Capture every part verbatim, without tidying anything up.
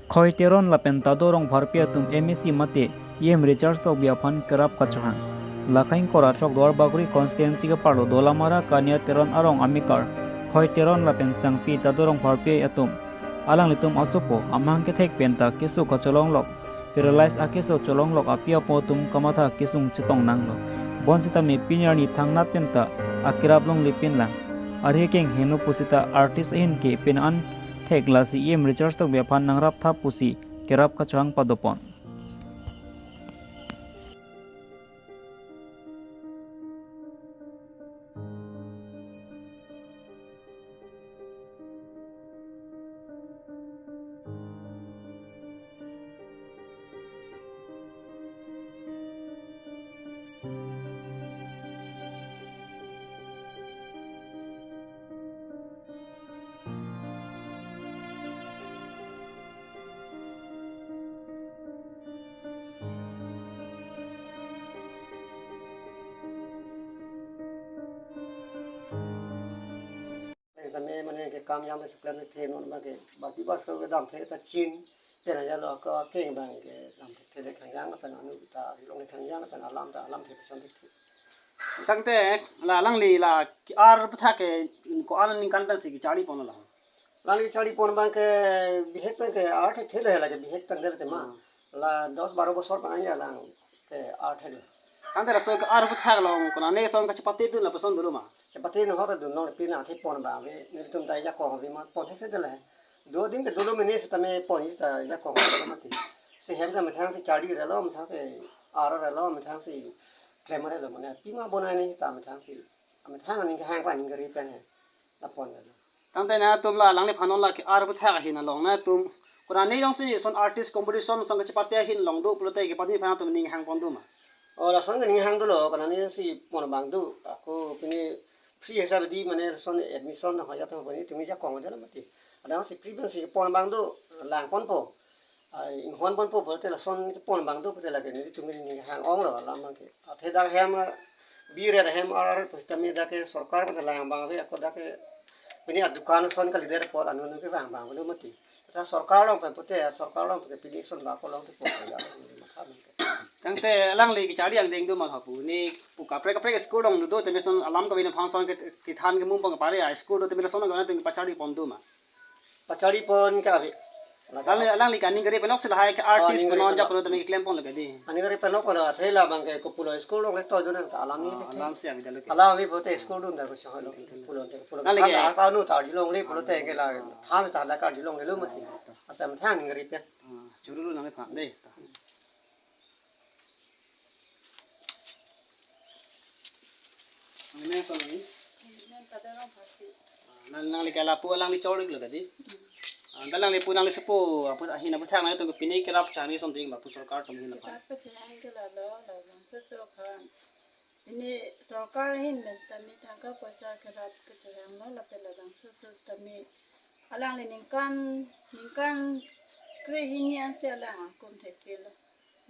Khoi Teron lapen Tado Rongpharpi atum M A C mate E M Richard Tokbi aphan kerap kachohang. Lake ingkoi ra throk Duarbagori constituency keparlo Dolamara Kania Teron arong amekar Khoi Teron lapen Sangpi Tado Rongpharpi atum. Alanglitum asopo amahang kethek penta keso kacholonglok, paralyze akeso cholonglok api apo atum kamatha kesung chetong nanglo. Bonsitame pini arni thangnat penta akerap longle pinlang. Arhe keng heno pusita artist ahin ke pin an thek lasi E M Richard Tokbi aphan nangrap tha pusi kerap kachohang padopon. Tame mane ke kam yam le suklam le the non ba ke ba pi ba so ke dam the ta chin. Pena ya lo ko keng bang ke dam the the le khang yang pen anu ta long le khang yang pen alam ta alam the pesan the. Tangte la alangli la ke-ar aputhak ke ko-an aningkan pensi kecharli pon lo? Alangli charli pon bang ke bihek pen ke ar the the le la ke bihek tang de tema. Hmm. La dos baro bosor pen ya lang ke ar the le. Tangte laso ke-ar aputhak along konane ason kachepate dun lapuson dolo ma? Chepate no hor dun non pina the pon ba ve nelitum ta jakong ave ma pon the the le. Do ding ke dolo mene sitame pon ta jakong ave mati. Si hem ta methang si charli relo, methang si ar relo, methang si klem relo mane pima bonai ni ta methang si. Methang aning kehang pa aning keri pen he. La pon relo. Tangte nangtum la alangliphan non la ke-ar aputhak ahin along nangtum konane jongsi son artist competition son kachepate ahin along do pulote ke pini aphan nangtum ning hang pon do ma? Oh, lason ke ning hang dolo, konane si pon bang do. Ako pini free hisab di mane lason admission na hoya to pini tumi jakong jala mati. Adang si free pensi pon bang do, lang ponpo. Ai, inghon ponpo pulote lason kepon bang do pulote lake nelitum ning hang ong lo alam bang ke. Athe dak hem, bire hem ar pusitame dak ke sorkar pen lang bang ave ako dak ke pini adukan son kalidet apot anu anu ke bang bang lo mati. Ta sorkar along pen pute sorkar along pen pini son ba ko along te pute ya. Tangte alangli kecharli angdeng do ma hapu ni pu kaprek kaprek school along do tame son alam kave aphan son ke kethan ke mum bang pare a school do tame son ke nangtum pacharli pon do ma? Pacharli pon ke ave. Alangli, alangli ke aning kere penlok si lahai ke artist aning kere penlok. Penlok jak penlok tame keklem pon lo ke di. Aning kere penlok kono athe la bang ke kopulo school along le to dun ta alam ni. Ah, the. Alam si ave dalo ke. Alam ave pulote school dun ta ko sohlo. Pulo te, pulo. Alangli ke. Than ta kanu ta arjulongle pulote ke la. Than ta da arjulongle lo mati. Asam than aning kere pen. Ah, churu lo nang phan de. Nang ason ni? Nang Tado Rongpharpi. Ah, nang, nangli ke lapu alangli chor lo ke di. Hmm. Ah, nangli pu nangli sopo apu ahin aputhak nangtum pini kerap chani something ba pu sorkar atum ahin apa? Kerap kechehang ke la lo, labangso aso aphan. Pini sorkar ahin pen sitame tangka poisa kerap kechehang lo lapen labangso aso sitame alangli ningkan, ningkan kre hini ansi alang akum thekthelo.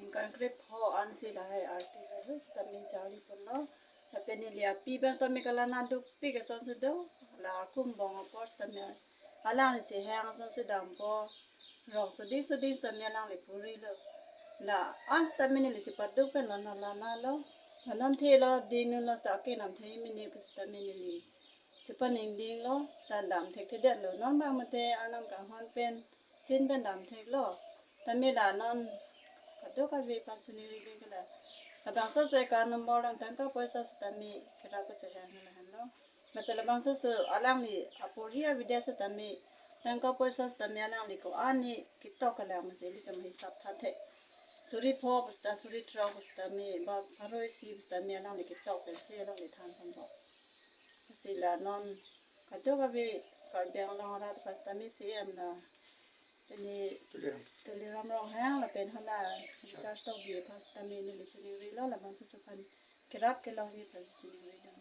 Ningkan krepho ansi lahai artist ahu sitame charli ponlo. Lapen neli api pen sitame kalang naduk pik ason si do. La akum bong apor sitame alangli chehang ason si dampo. Rong soding soding sitame alangli purilo. La an sitame neli chepaduk pen lo na la na lo. La non thelo ding nu lo sa ke nam the mene pu sitame neli chepaningding lo. Ta dam thekthedetlo. Non bang mate arnam kanghon pen chin pen dam theklo. Tame la non kadokave aphan chiningri ding ke la. Labangso aso account number along tangka poisa sitame kerap kechehang lahenlo. Lapen labangso aso alangli apori avedetlo sitame tangka poisa sitame alangli ko-an ni ketok kelang masi ili kama hisap tha the. Suri pho pusita suri throk pusitame ba pharo isi pusitame alangli ketok pensi alangli than ponpo. Lasi la non kadokave Karbi Anglong arat aphan sitame C M la pini Tuliram. Tuliram Ronghang lapen hala Richard Tokbi aphan sitame neli chiningrilo labangso aso aphan kerap kelongji aphan chiningri dam.